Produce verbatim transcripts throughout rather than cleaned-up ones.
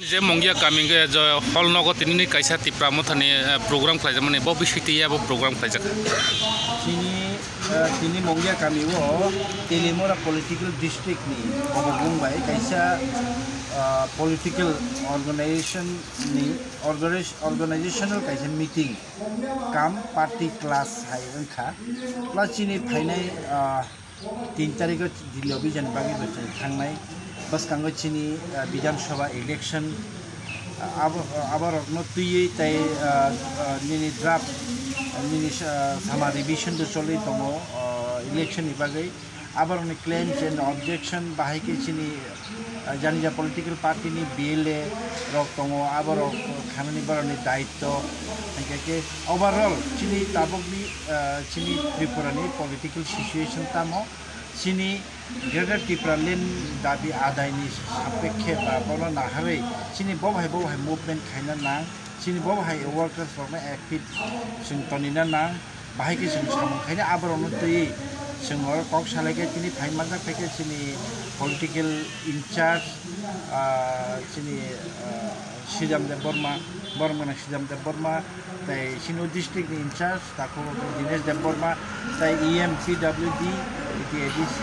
Je Mongia kami hwnkhe je hall nogo tinini kaisa Tipra Mothani, eh, program khlaijakmani, bo bisingtwi abo program khlaijak. Chini, eh, tini Mongia kami o Telimora political district ni obobung bai kaisa, ah, political organization ni organiz-, organizational kaisa meeting kam party class hai wngkha. Plus chini phainai, ah, tin tarikh o Delhi o bijani bagwi bo chwng thangnai. Bwskango chini, ah, Bidhan Sabha election, ah, abo, ah, aborokno twiwi tei, ah, ah, nini draft, ah, nini, ah, sama revision bo choli tongo, ah, election ni bagwi. Aborokni claims and objection bahai khe chini, ah, jani ja political party ni B L A rok tongo, aborok khanani borokni daitto. Hingkhe khe overall chini tabukni, ah, chini Tripura ni political situation tamo, chini Greater Tipraland dabi adaini sapekhe ba bono naharwi chini bo bahai bo bahai movement khaina nang, chini bo bahai workers rokno active chwng tonina nang, bahai khe chwng samung khaina aborokno twiwi chwng oro kok salai khe tini phai manjak phai khe chini political in charge, ah, chini, ah, Sijam Debbarma, borok mwnang Sijam Debbarma, tei chini o district ni in charge takhuk Dinesh Debbarma, tei E M P W D, T A D C,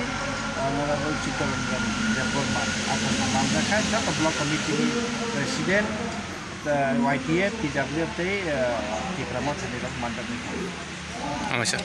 Honorable Chittaranjan Debbarma, aswk manjak kha joto block committee ni president, tei Y T F, T W F tei, ah, Tipra Mothani rok manjak nai kha. Hambai sir.